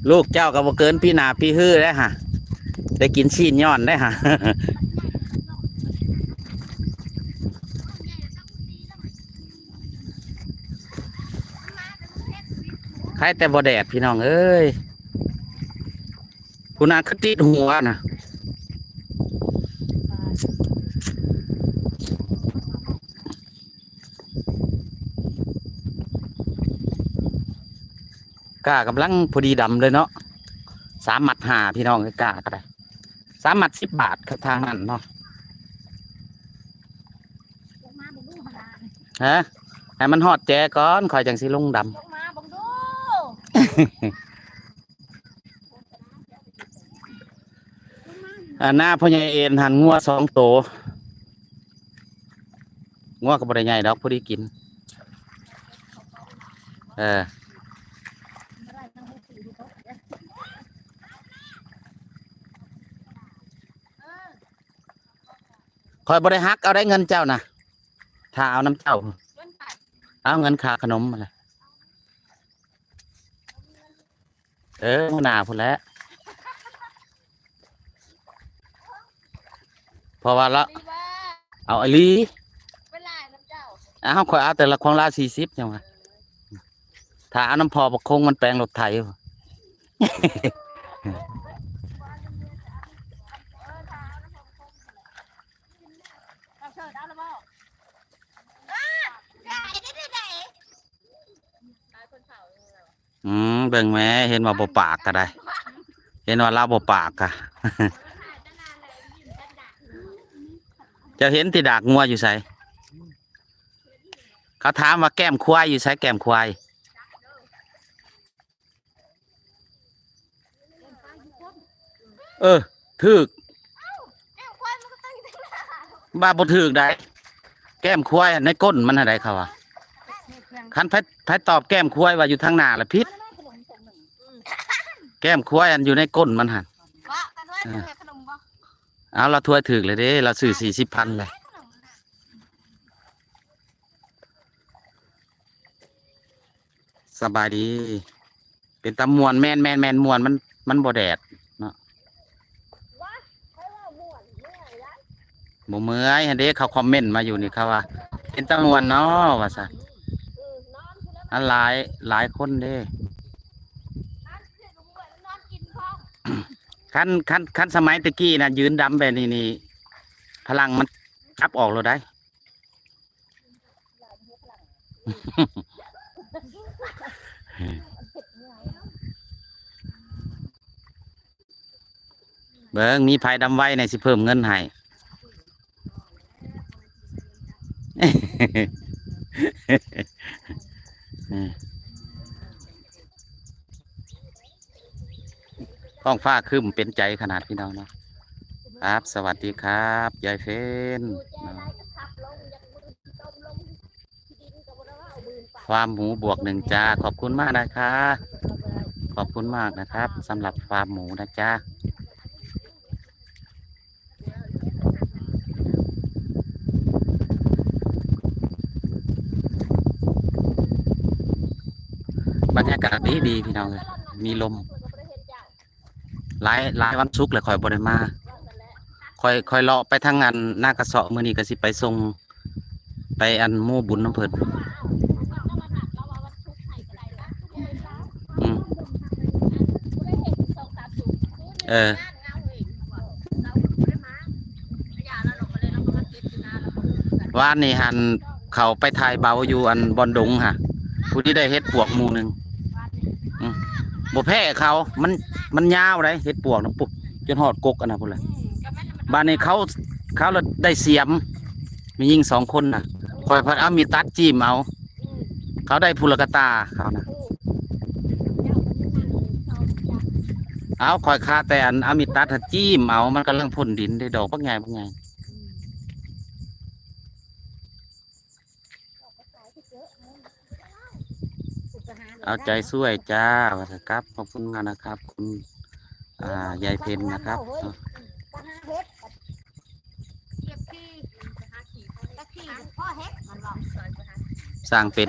ລູກເຈົ້າກໍບໍ່ເກີນປີໜ້າປີຮືໄດ້ຫະ ໄດ້ກິນຊີ້ນຍ້ອນໄດ້ຫະ. ໃຄແຕ່ບໍ່ແດດພີ່ນ້ອງເອີຍ ພຸ້ນນະ ຄືຕິດຫົວນະ. ກ້າກຳລັງພໍດີດຳເລີຍເນາະ ສາມມັດຫ້າ ພີ່ນ້ອງເອີຍ ກ້າກໍໄດ້ ສາມມັດສິບບາດ ທາງນັ້ນເນາະ. ຮະ ໃຫ້ມັນຮອດແຈກ່ອນ ຂ້ອຍຈັ່ງຊິລົງດຳ. ອັນໜ້າພໍ່ໃຫຍ່ເອັນຫັ້ນ ງົວສອງໂຕ ງົວກໍບໍ່ໄດ້ໃຫຍ່ດອກ ພໍດີກິນ ເອີ. ຂ້ອຍບໍ່ໄດ້ຫັກເອົາໄດ້ເງິນເຈົ້ານະ ຖ້າເອົານຳເຈົ້າ ເອົາເງິນຄ່າຂະໜົມຫັ້ນແຫຼະ. ເອີ ມື້ໜ້າພຸ້ນແຫຼະ ເພາະວ່າລະ ເອົາອີ່ຫຼີ ເປັນຫຼາຍນຳເຈົ້າ. ອ້າວ ຂ້ອຍເອົາແຕ່ລະຂອງລາວສີ່ສິບ ຫຍັງວະ ຖ້າເອົານຳພໍ່ບັກຄົງມັນແປງລົດໄຖ. ອືມ ເບິ່ງແມ້ ເຫັນວ່າບໍ່ປາກກໍໄດ້ ເຫັນວ່າລາວບໍ່ປາກກະ. ເຈົ້າເຫັນຕິດາກງົວຢູ່ໃສ? ເຂົາຖາມວ່າແກ້ມຄວາຍຢູ່ໃສ ແກ້ມຄວາຍ? ເອີ ຖືກ ແກ້ມຄວາຍມັນກໍຕັ້ງຢູ່ທາງໜ້າ ວ່າບໍ່ຖືກໃດ໋ ແກ້ມຄວາຍໃນກົ້ນມັນຫັ້ນໃດ໋ ເຂົາວ່າ ຄັນໃຜ ໃຜຕອບແກ້ມຄວາຍວ່າຢູ່ທາງໜ້າລະຜິດ ແກ້ມຄວາຍອັນຢູ່ໃນກົ້ນມັນຫັ້ນ. ເອົາ ລາວທວຍຖືກເລີຍເດ້ ລາວຊື້ສີ່ສິບພັນແຫຼະ. ສະບາຍດີ ເປັນຕາມ່ວນ ແມ່ນໆໆ ມ່ວນ ມັນ ມັນບໍ່ແດດເນາະ. ບໍ່ເມື່ອຍຫັ້ນເດ້ ເຂົາຄອມເມັນມາຢູ່ນີ້ ເຂົາວ່າ ເປັນຕາມ່ວນເນາະ ວ່າຊັ້ນ ອັນຫຼາຍ ຫຼາຍຄົນເດ້. ຄັນ ຄັນ ຄັນສະໄໝແຕ່ກີ້ນະ ຢືນດຳແບບນີ້ນີ້ ພະລັງມັນກັບອອກໂລດໃດ໋. ເບິ່ງ ມີໃຜດຳໄວແດ່ ຊິເພີ່ມເງິນໃຫ້. ທ້ອງຟ້າຄຶ້ມເປັນໃຈຂະໜາດ ພີ່ນ້ອງເນາະ. ຄັບ ສະຫວັດດີຄັບ ຍາຍເພັນເນາະ. ຟາມໝູບວກໜຶ່ງຈ້າ ຂອບຄຸນມາກນະຄະ ຂອບຄຸນມາກນະຄັບ ສຳລັບຟາມໝູນະຈ້າ. ບັນຍາກາດດີໆ ພີ່ນ້ອງເອີຍ ມີລົມ. ຫຼາຍ ຫຼາຍວັນສຸກແລ້ວຂ້ອຍບໍ່ໄດ້ມາ. ຂ້ອຍ ຂ້ອຍເລາະໄປທາງອັນນາກະເຊາະ ມື້ນີ້ກໍຊິໄປສົ່ງ ໄປອັນໝູບຸນນຳເພິ່ນ. ອືມ ເອີ ວານນີ້ຫັ້ນ ເຂົາໄປຖ່າຍເບົາຢູ່ອັນບ່ອນດົງຫັ້ນ ຜູ້ທີ່ໄດ້ເຫັດປວກໝູ່ໜຶ່ງ. ອືມ ບໍ່ແພ້ເຂົາ ມັນ ມັນຍາວໃດ ເຫັດປວກນະ ປຸບ ຈົນຮອດກົກອັນນັ້ນພຸ້ນແຫຼະ. ບາດນີ້ເຂົາ ເຂົາລະໄດ້ສຽມ ແມ່ຍິງສອງຄົນນະ ຂ້ອຍພັດເອົາມີດຕັດຈີ້ມເອົາ ເຂົາໄດ້ຜູ້ລະກະຕ່າເຂົານະ. ເອົາ ຂ້ອຍຄາແຕ່ອັນເອົາມີດຕັດຫັ້ນຈີ້ມເອົາ ມັນກຳລັງພົ້ນດິນເດ້ ດອກບັກໃຫຍ່ ບັກໃຫຍ່. ເອົາໃຈຊ່ວຍຈ້າ ວ່າຊັ້ນຄັບ. ຂອບຄຸນມາກນະຄັບ ຄຸນ ອ່າ ຍາຍເພັນນະຄັບ. ສ້າງເປັນ